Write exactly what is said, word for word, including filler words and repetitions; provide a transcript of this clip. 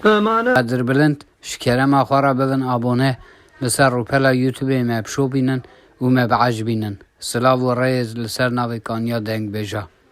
Qedirbilind, ji kerema xwe re bibin abone li ser rûpela YouTubeê me bişopînin û me biecibînin. Silav û rêz li ser navê Kanya Dengbêja.